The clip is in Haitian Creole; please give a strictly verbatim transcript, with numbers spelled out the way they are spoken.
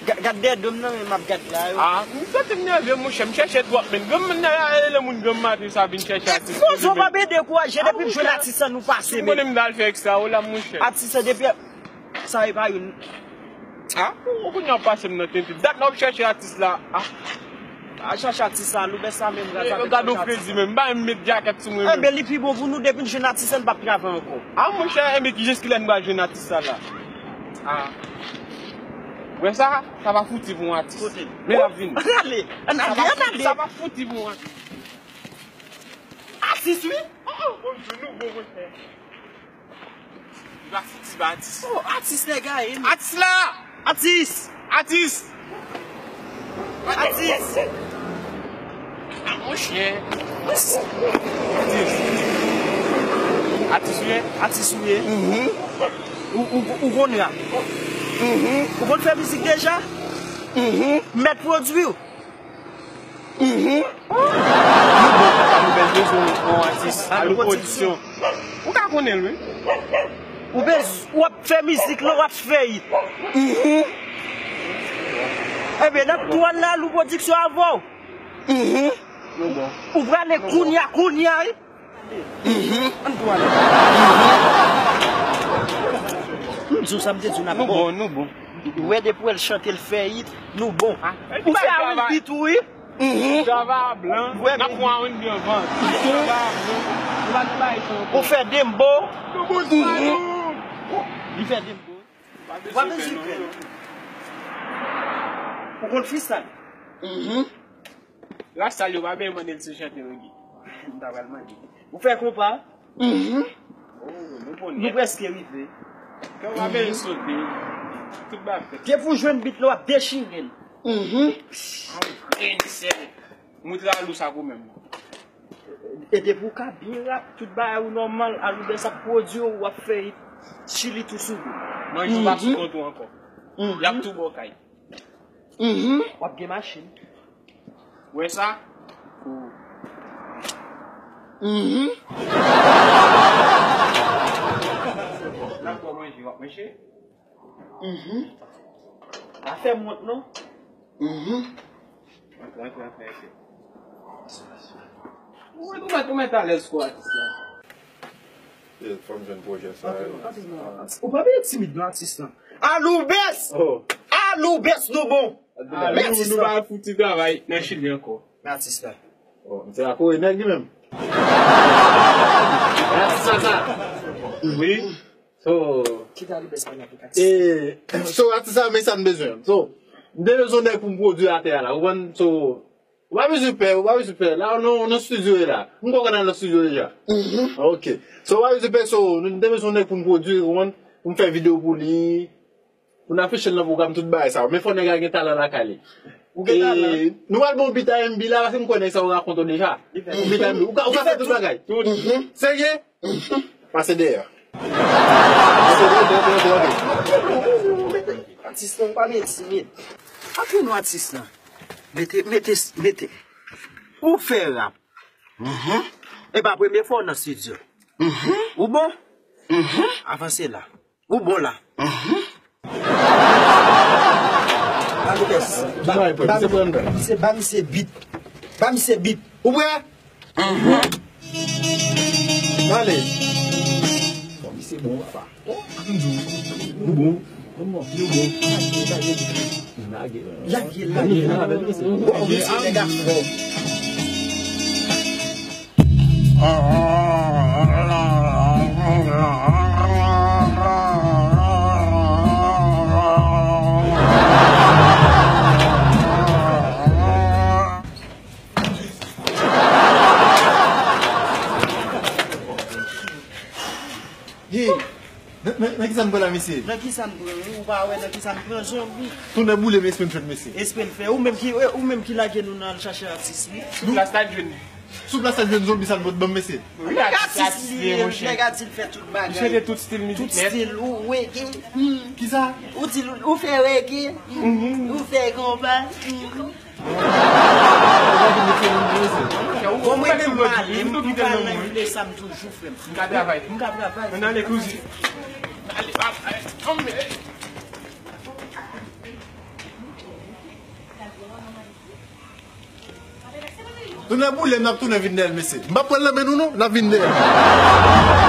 Ga- Gad dèyè do m nan, men m ap gad la yo. Ah, m santi m nève, monchè. M chèche twòp, men granm nan, lè moun granm maten sa vin chèche atis. Poze w, pa dekouraje, depi m jwenn atis lan, nou pase, men. Ou konnen m t al fè ekstra, ou la, monchè. Atis lan, depi sa e pa youn. Ah, ou konnen w ap pase m nan tenten. Dat la w ap chèche atis la. Ah. A chache atis sa, Loubès sa menm gad sa. Gade w fredi menm, m pa menm met djakèt sou mwen menm. Enben, li pi bon pou nou, depi n jwenn atis la, n p ap travay ankò. Ah, monchè, enben, ki jis kilè n pral jwenn atis sa la? Ah. Wè sa, sa va fouti pou yon atis. Kote? Men l ap vini. Ann ale, ann ale, ann ale. Sa va fouti pou yon atis. Atis, wi. Oh, oh, oh, nou bon, monchè. Li pa fouti ba atis. Oh, atis nèg a ye, men. Atis la! Atis! Atis! Atis! Ah, monchè. Atis. Atis ou ye? Atis ou ye? Mhm. Ou, ou, ou konn rap? Mhm. Ou konn fè mizik deja? Mhm. Mèt pwodui w? Mhm. Nou bon, nou bèl bezwen yon atis. Alou Pwodiksyon. Ou ka konnen l, wi. Ou bez-, w ap fè mizik la, w ap fè it. Mhm. Enben, n ap tou al nan Alou Pwodiksyon avè w. Mhm. Nou bon. Ou prale kounye a, kounye a, wi. Mhm. Ann tou ale. M di w sa m te di w n ap bon. Nou bon, nou bon. Ou wè depi w wè l chante l fè it, nou bon. Ou fè R and B tou wi. Mhm. Travay a blan, n ap pran R and B anvan. Travay a blan. Nou pa gen bagay sa ankò. Ou fè dembo. Nou bon sa nou. Li fè dembo. Ou pa bezwen pè non. Ou konn freestyle? Mhm. Rasta yo pa bezwen mande l si l chante reggae. M ta pral mande. Ou fè konpa? Mhm. Oh, nou konnen. Nou prèske rive. Kè w pa bezwen sote. Tout bagay fèt. Depi w jwenn beat la, w ap dechire l. Mhm. An grenn sèl. Moutre Alou sa pou menm. E depi w ka byen rap, tout bagay ou nòmal, Aloubès ap pwodui w, w ap fè it, Chili tou sou do. Manje w pa sou kont ou ankò. Mhm. Y ap tou ba w kay. Mhm. W ap gen machin. Wè sa? Mhm. N ap ba w manje, w ap manje. Mhm. Pa fè m wont non. Mhm. Antre, antre, antre, antre. Ou mèt, ou mèt, ou mèt alèz kou atis la. Fò m jwenn pwojè sa yo. Ou pa byen timid non atis lan. Aloubès! Oh. Aloubès nou bon. Men atis lan. Nou pa fouti travay nan Chili ankò. Men atis la. Oh, misye a kore nèg li menm. Men atis la sa. Wi. So, kite Aloubès pale avèk atis. E, so, atis la, men sa n bezwen. So, m te bezwen nèg pou m pwodui atè a la. Ou konprann? So, ou pa bezwen pè, ou pa bezwen pè. La, nou, nan estidyo la. M kwè w konn al nan estidyo deja. Mhm. Ok. So, ou pa bezwen pè, so, nou te bezwen nèg pou n pwodui, ou konprann? Pou m fè videyo pou li. Pou n afiche l nan pwogram tout bagay sa yo. Men fò nèg la gen talan lakay li. Ou gen talan. E, nou pral bon beat a M B la, paske m kwè nèg sa yo rakonte w deja. Li fè. Bon beat a M B. Ou ka, ou ka fè tout bagay. Tout. Mhm. Serye? Mhm. Pase dèyè. Pase dèyè, dèyè, dèyè, dèyè. Atis lan, ou pa byen timid. Apre nou atis lan. Mete, mete, mete. Ou fè rap. Mhm. E pa premye fwa w nan estidyo. Mhm. Ou bon? Mhm. Avanse la. Ou bon la. Mhm. Aloubès. Ba, ba, misye, ba misye beat. Ba misye beat. Ou prè? Mhm. Ale. Bon, misye bon, papa. Oh, m di w, nou bon. Nou bon. Nou bon. Lage. Lage, lage. Bon, misye nèg a fò. Hey, nan, nan, nan kisa n pran la, mesye? Nan kisa n pran, wi? Ou pa wè nan kisa n pran, zonbi? Tonnè boule m, espre n fèt, mesye. Espre n fè. Ou menm ki, ou menm ki lage nou nan al chache atis, wi. Sou plas la jwenn. Sou plas la jwenn zonbi sa n pot ban m, mesye. Wi, nèg atis li ye, monchè. Nèg a di l fè tout bagay. Li chante tout stil mizik nèt. Tout stil, ou reggae. Kisa? Ou di l, ou fè reggae. Ou fè konpa. Bon, mwen menm m ale, m pral nan vle sa m toujou, frè m. M ka travay. M ka travay. Ann ale, kouzin. Ale, ale, ale. Tounen boule, n ap tounen vin dèyè l, mesye. M p ap pran l nan men nou, non. N ap vin dèyè l.